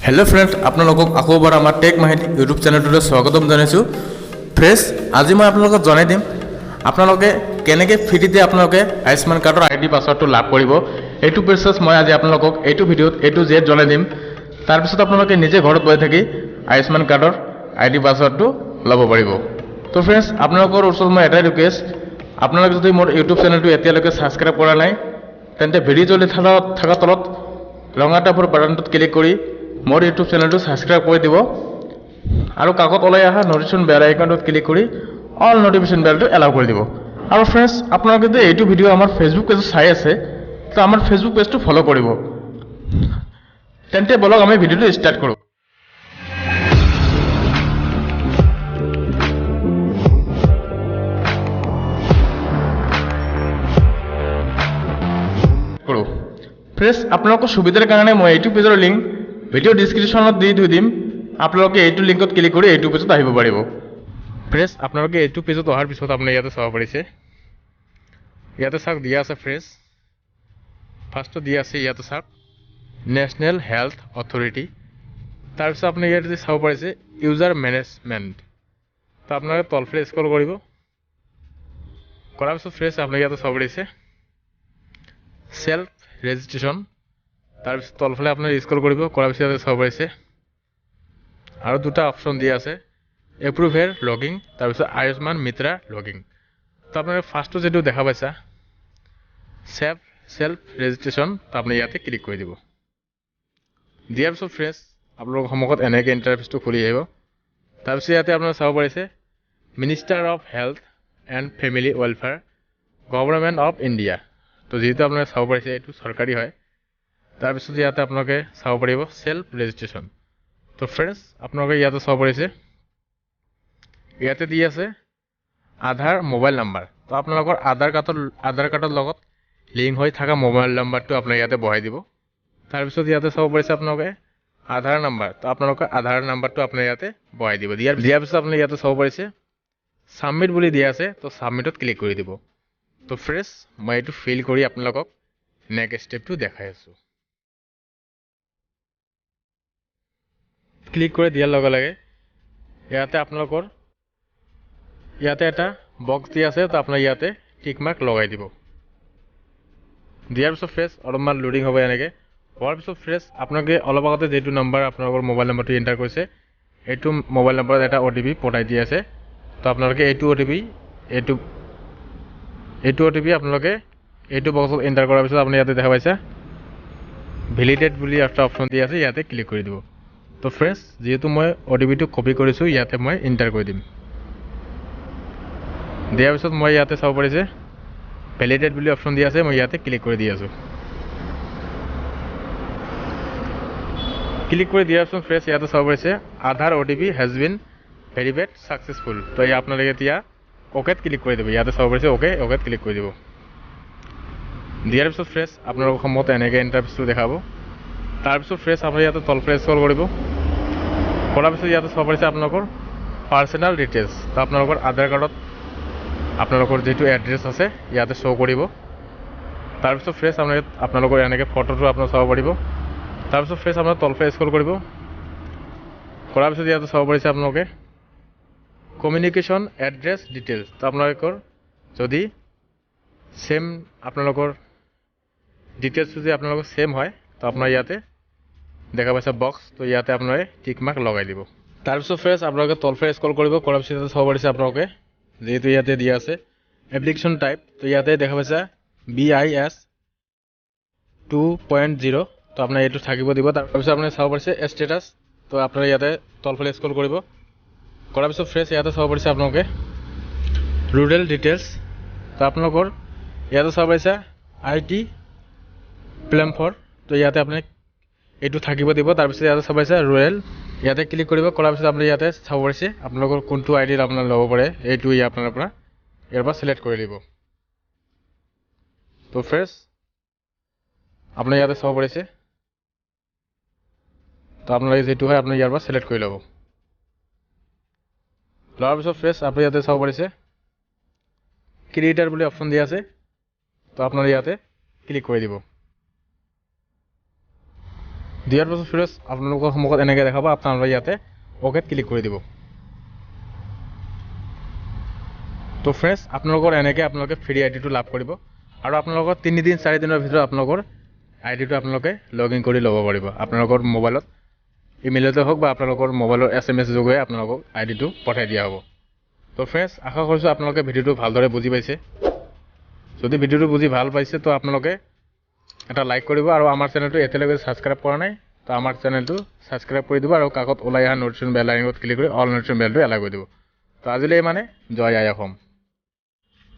Hello' friends, আপোনালোকক আকৌ এবাৰ আমাৰ টেক মাহিত ইউটিউব চেনেলটোলৈ স্বাগতম জনাইছোঁ। ফ্ৰেণ্ডছ, আজি মই আপোনালোকক জনাই দিম আপোনালোকে কেনেকৈ ফ্ৰীতে আপোনালোকে আয়ুস্মান কাৰ্ডৰ আই ডি পাছৱৰ্ডটো লাভ কৰিব। এইটো প্ৰচেছ মই আজি আপোনালোকক এইটো ভিডিঅ'ত এ টু জেড জনাই দিম। তাৰপিছত আপোনালোকে নিজে ঘৰত বহি থাকি আয়ুস্মান কাৰ্ডৰ আই ডি পাছৱৰ্ডটো ল'ব পাৰিব। তো ফ্ৰেণ্ডছ, আপোনালোকৰ ওচৰত মই এটাই ৰিকুৱেষ্ট, আপোনালোকে যদি মোৰ ইউটিউব চেনেলটো এতিয়ালৈকে ছাবস্ক্ৰাইব কৰা নাই, তেন্তে ভিডিঅ' জ্বলি থকা তলত ৰঙা টাইপৰ বাটনটোত ক্লিক কৰি মোৰ ইউটিউব চেনেলটো ছাবস্ক্ৰাইব কৰি দিব আৰু কাষত ওলাই অহা নটিফিকেশ্যন বেল আইকনটোত ক্লিক কৰি অল নটিফিকেশ্যন বেলটো এলাউ কৰি দিব। আৰু ফ্ৰেণ্ডছ, আপোনালোকে যদি এইটো ভিডিঅ' আমাৰ ফেচবুক পেজত চাই আছে, তো আমাৰ ফেচবুক পেজটো ফ'ল' কৰিব। তেন্তে ব'লক, আমি ভিডিঅ'টো ষ্টাৰ্ট কৰোঁ। কৰোঁ। ফ্ৰেণ্ডছ, আপোনালোকৰ সুবিধাৰ কাৰণে মই এইটো পেজৰ লিংক ভিডিঅ' ডিছক্ৰিপশ্যনত দি থৈ দিম। আপোনালোকে এইটো লিংকত ক্লিক কৰি এইটো পেজত আহিব পাৰিব। ফ্ৰেণ্ডছ, আপোনালোকে এইটো পেজত অহাৰ পিছত আপুনি ইয়াতে চাব পাৰিছে, ইয়াতে চাওক দিয়া আছে। ফ্ৰেণ্ডছ, ফাৰ্ষ্টটো দিয়া আছে ইয়াতে চাওক নেশ্যনেল হেল্থ অথৰিটি। তাৰপিছত আপুনি ইয়াতে চাব পাৰিছে ইউজাৰ মেনেজমেণ্ট। তো আপোনালোকে তলফালে স্ক্ৰল কৰিব। কৰাৰ পিছত ফ্ৰেণ্ডছ, আপুনি ইয়াতে চাব পাৰিছে চেল্ফ ৰেজিষ্ট্ৰেশ্যন। তাৰপিছত তলফালে আপুনি স্ক্ৰল কৰিব। কৰাৰ পিছত ইয়াতে চাব পাৰিছে আৰু দুটা অপশ্যন দিয়া আছে, এপ্ৰুভেৰ লগিং, তাৰপিছত আয়ুস্মান মিত্ৰা লগিং। তো আপোনালোকে ফাৰ্ষ্টটো যিটো দেখা পাইছা চেল্ফ ৰেজিষ্ট্ৰেশ্যন, তো আপুনি ইয়াতে ক্লিক কৰি দিব। দিয়াৰ পিছত ফ্ৰেণ্ডছ, আপোনালোকৰ সন্মুখত এনেকৈ ইণ্টাৰফেচটো খুলি আহিব। তাৰপিছত ইয়াতে আপোনালোকে চাব পাৰিছে Minister of Health and Family Welfare, Government of India। তো যিহেতু আপোনালোকে চাব পাৰিছে এইটো চৰকাৰী হয়। তাৰপিছত ইয়াতে আপোনালোকে চাব পাৰিব চেল্ফ ৰেজিষ্ট্ৰেশ্যন। তো ফ্ৰেণ্ডছ, আপোনালোকে ইয়াতে চাব পাৰিছে ইয়াতে দি আছে আধাৰ মোবাইল নাম্বাৰ। তো আপোনালোকৰ আধাৰ কাৰ্ডৰ লগত লিংক হৈ থকা মোবাইল নাম্বাৰটো আপোনালোকে ইয়াতে বহাই দিব। তাৰপিছত ইয়াতে চাব পাৰিছে আপোনালোকে আধাৰ নাম্বাৰ। তো আপোনালোকৰ আধাৰ নাম্বাৰটো আপুনি ইয়াতে বহাই দিব। দিয়াৰ পিছত আপুনি ইয়াতে চাব পাৰিছে ছাবমিট বুলি দিয়া আছে, তো ছাবমিটত ক্লিক কৰি দিব। তো ফ্ৰেণ্ডছ, মই এইটো ফিল কৰি আপোনালোকক নেক্সট ষ্টেপটো দেখাই আছোঁ। ক্লিক কৰি দিয়াৰ লগে লগে ইয়াতে আপোনালোকৰ ইয়াতে এটা বক্স দিয়া আছে, তো আপোনাৰ ইয়াতে টিক মাৰ্ক লগাই দিব। দিয়াৰ পিছত ফ্ৰেণ্ডছ, অলপমান লোডিং হ'ব। এনেকৈ হোৱাৰ পিছত ফ্ৰেণ্ডছ, আপোনালোকে অলপ আগতে যিটো নাম্বাৰ আপোনালোকৰ মোবাইল নাম্বাৰটো এণ্টাৰ কৰিছে, এইটো মোবাইল নাম্বাৰত এটা অ' টি পি পঠাই দি আছে। তো আপোনালোকে এইটো অ' টি পি আপোনালোকে এইটো বক্সত এণ্টাৰ কৰাৰ পিছত আপুনি ইয়াতে দেখা পাইছে ভেলিডেট বুলি এটা অপশ্যন দি আছে, ইয়াতে ক্লিক কৰি দিব। তো ফ্ৰেণ্ডছ, যিহেতু মই অ' টি পিটো কপি কৰিছোঁ, ইয়াতে মই এণ্টাৰ কৰি দিম। দিয়াৰ পিছত মই ইয়াতে চাব পাৰিছে ভেলিডেট বুলি অপশ্যন দি আছে, মই ইয়াতে ক্লিক কৰি দি আছোঁ। ক্লিক কৰি দিয়াৰ পিছত ফ্ৰেণ্ডছ, ইয়াতে চাব পাৰিছে Aadhaar OTP has been verified successful। তো এই আপোনালোকে এতিয়া অ'কেত ক্লিক কৰি দিব। ইয়াতে চাব পাৰিছে অ'কে, অ'কেত ক্লিক কৰি দিব। দিয়াৰ পিছত ফ্ৰেণ্ডছ, আপোনালোকৰ সন্মুখত এনেকৈ ইণ্টাৰফেচটো দেখাব। তাৰপিছত ফ্ৰেণ্ডছ, আপুনি ইয়াতে তলফালে স্ক্ৰল কৰিব। কৰাৰ পিছত ইয়াতে চাব পাৰিছে আপোনালোকৰ পাৰ্চনেল ডিটেইলছ। তো আপোনালোকৰ আধাৰ কাৰ্ডত আপোনালোকৰ যিটো এড্ৰেছ আছে ইয়াতে শ্ব' কৰিব। তাৰপিছত ফ্ৰেণ্ডছ, আপোনালোকৰ এনেকৈ ফটোটো আপোনালোকে চাব পাৰিব। তাৰপিছত ফ্ৰেণ্ডছ, আপোনালোকে তলফালে স্ক্ৰল কৰিব। কৰাৰ পিছত ইয়াতে চাব পাৰিছে আপোনালোকে কমিউনিকেশ্যন এড্ৰেছ ডিটেইলছ। তো আপোনালোকৰ যদি ছেম আপোনালোকৰ ডিটেইলছটো যদি আপোনালোকৰ ছেম হয়, তো আপোনাৰ ইয়াতে দেখা পাইছে বক্স, তো ইয়াতে আপোনালোকে টিক মাৰ্ক লগাই দিব। তাৰপিছত ফ্ৰেণ্ডছ, আপোনালোকে তলফালে স্ক্ৰল কৰিব। কৰাৰ পিছত ইয়াতে চাব পাৰিছে আপোনালোকে যিহেতু ইয়াতে দিয়া আছে এপ্লিকেশ্যন টাইপ, তো ইয়াতে দেখা পাইছে BIS 2.0, তো আপোনাৰ এইটো থাকিব দিব। তাৰপিছত আপুনি চাব পাৰিছে ষ্টেটাছ, তো আপোনাৰ ইয়াতে তলফালে স্ক্ৰল কৰিব। কৰাৰ পিছত ফ্ৰেণ্ডছ, ইয়াতে চাব পাৰিছে আপোনালোকে ৰুৰেল ডিটেইলছ। তো আপোনালোকৰ ইয়াতে চাব পাৰিছে I T প্লেমফৰ, তো ইয়াতে আপুনি এইটো থাকিব দিব। তাৰপিছত ইয়াতে চাব পাৰিছে ৰুৰেল, ইয়াতে ক্লিক কৰিব। কৰাৰ পিছত আপুনি ইয়াতে চাব পাৰিছে আপোনালোকৰ কোনটো আই ডিত আপোনাৰ ল'ব পাৰে, এইটো আপোনাৰ পৰা ইয়াৰ পৰা চিলেক্ট কৰি দিব। তো ফ্ৰেণ্ডছ, আপুনি ইয়াতে চাব পাৰিছে, তো আপোনালোকে যিটো হয় আপুনি ইয়াৰ পৰা চিলেক্ট কৰি ল'ব। লোৱাৰ পিছত ফ্ৰেণ্ডছ, আপুনি ইয়াতে চাব পাৰিছে ক্ৰিয়েটাৰ বুলি অপশ্যন দিয়া আছে, তো আপোনালোকে ইয়াতে ক্লিক কৰি দিব। দিয়াৰ পাছত ফ্ৰেণ্ডছ আপোনালোকৰ সন্মুখত এনেকৈ দেখাব, আপোনালোকে ইয়াতে অ'কেত ক্লিক কৰি দিব। তো ফ্ৰেণ্ডছ আপোনালোকৰ এনেকৈ আপোনালোকে ফ্ৰী আই ডিটো লাভ কৰিব আৰু আপোনালোকৰ 3 দিন 4 দিনৰ ভিতৰত আপোনালোকৰ আই ডিটো আপোনালোকে লগ ইন কৰি ল'ব পাৰিব। আপোনালোকৰ মোবাইলত ইমেইলতে হওক বা আপোনালোকৰ মোবাইলৰ SMS যোগে আপোনালোকক আই ডিটো পঠাই দিয়া হ'ব। তো ফ্ৰেণ্ডছ, আশা কৰিছোঁ আপোনালোকে ভিডিঅ'টো ভালদৰে বুজি পাইছে। যদি ভিডিঅ'টো বুজি ভাল পাইছে, তো আপোনালোকে এটা লাইক কৰিব আৰু আমাৰ চেনেলটো এতিয়ালৈকে ছাবস্ক্ৰাইব কৰা নাই, তো আমাৰ চেনেলটো ছাবস্ক্ৰাইব কৰি দিব আৰু কাষত ওলাই অহা নটিফিকেশ্যন বেল আইকনত ক্লিক কৰি অল নটিফিকেশ্যন বেলটো এলাউ কৰি দিব। তো আজিলৈ মানে, জয় আই অসম।